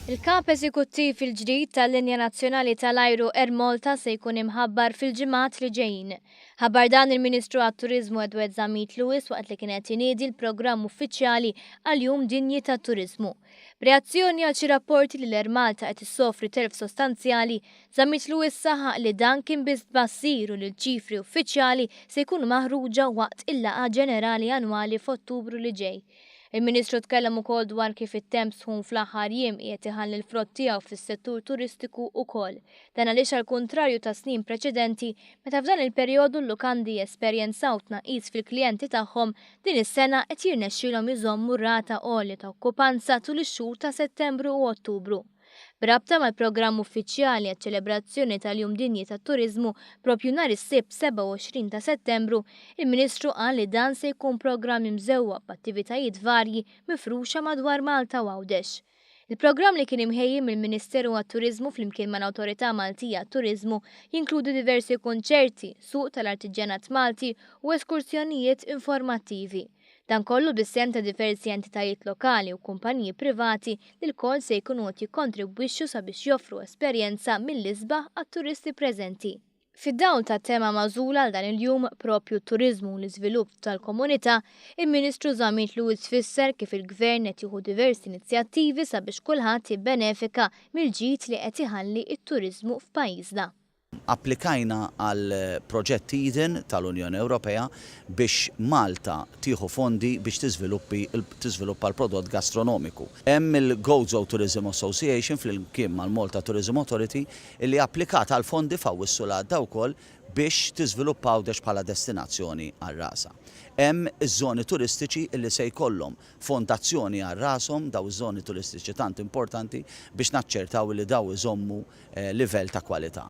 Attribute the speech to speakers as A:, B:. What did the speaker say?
A: Il-Kap Eżekuttiv il-ġdid tal-Linja Nazzjonali tal-Ajru Air Malta se jkun imħabbar fil-ġimgħat li ġejjin. Ħabbar dan il-Ministru għat-Turiżmu Edward Zammit Lewis waqt li kien qed iniedi l-programm uffiċjali għall-Jum Dinji tat-Turiżmu. B'reazzjoni għal xi rapporti li l-Air Malta qed issofri telf sostanzjali, Zammit Lewis saħaq li dan kien biss tbassir u li l-ċifri uffiċjali se jkunu maħruġa waqt il-laqgħa ġenerali annwali f'Ottubru li ġej. Il-Ministru tkellem ukoll dwar kif it-temp sħun fl-aħħar jiem qiegħed iħalli l-frott tiegħu fis-settur turistiku ukoll. Dan għaliex għall-kuntrarju ta' snin preċedenti, meta f'dan il-perjodu l-lukandi jesperjenzaw tnaqqis fil-klijenti tagħhom, din is-sena qed jirnexxielhom iżommu rata għolja ta' okkupanza tul ix-xhur ta' Settembru u Ottubru. B'rabta mal-programm uffiċjali għaċ-ċelebrazzjoni tal-Jum Dinji tat-Turiżmu proprju nhar is-Sibt 27 ta' Settembru, il-Ministru qal li dan se jkun programm imżewwaq b'attivitajiet varji mifruxa madwar Malta u Għawdex. Il-programm li kien imħejji mill-Ministeru għat-Turiżmu flimkien mal-Awtorità Maltija għat-Turiżmu jinkludi diversi kunċerti, suq tal-artiġjanat Malti u eskursjonijiet informattivi. Dan kollu bis-sehem ta' diversi entitajiet lokali u kumpaniji privati li lkoll se jkunu qed jikkontribwixxu sabiex joffru esperjenza mill-isbaħ għat-turisti preżenti. Fid-dawl tat-tema magħżula għal dan il-jum, proprju t-turiżmu u l-iżvilupp tal-komunità, il-Ministru Zammit Lewis fisser kif il-Gvern qed jieħu diversi inizjattivi sabiex kulħadd jibbenefika mill-ġid li qed iħalli t-turiżmu f'pajjiżna.
B: Applikajna għal proġett Eden tal-Unjoni Ewropea biex Malta tieħu fondi biex tiżviluppi tiżviluppa l-prodott gastronomiku. Hemm il-Gozo Tourism Association flimkien mal-Malta Tourism Authority li applikat għal fondi f'Awwissu li għadda wkoll biex tiżviluppa Għawdex bħala destinazzjoni għal rasha. Hemm iż-żoni turistiċi li se jkollhom fondazzjoni għal rashom, dawn iż-żoni turistiċi tant importanti biex naċċertaw li dawn iżommu livell ta' kwalità.